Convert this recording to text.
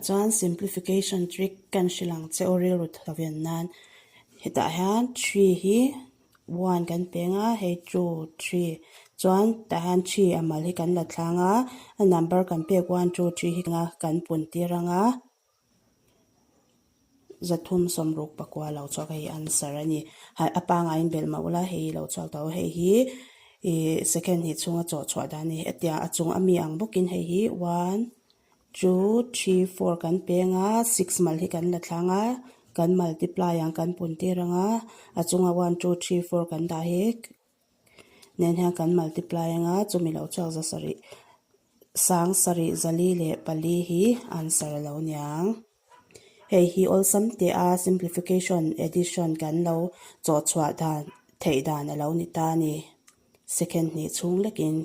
Chuan simplification trick kan hrilh ang che aw rilru thawian nan. Hetah hian three hi one kan peng a, hei two, three chuan tah hian three a mal hi kan la thlang a, a number kan pek one, two, three hi kan pun tir ang a. 364 lo chhuak hei answer a ni. A pangaiin belh mah ula hei lo chhuak tawh hei hi ih second hnih chhunga chawh chhuah dan a ni. Hetiang a chung a mi ang bawkin hei hi one two three four kan peng a six mal hi kan la thlang a kan multiply ang kan pun tir ang a a chunga one two three four kan dah hi nen hian kan multiply ang a chumi lo chhuak za sarih sang sarih zali leh pali hi answer a lo niang. Hei hi awlsam teh a simplification addition kan lo chawh chhuah dan theih dan a lo ni ta a ni. Second hnih chhung lekin.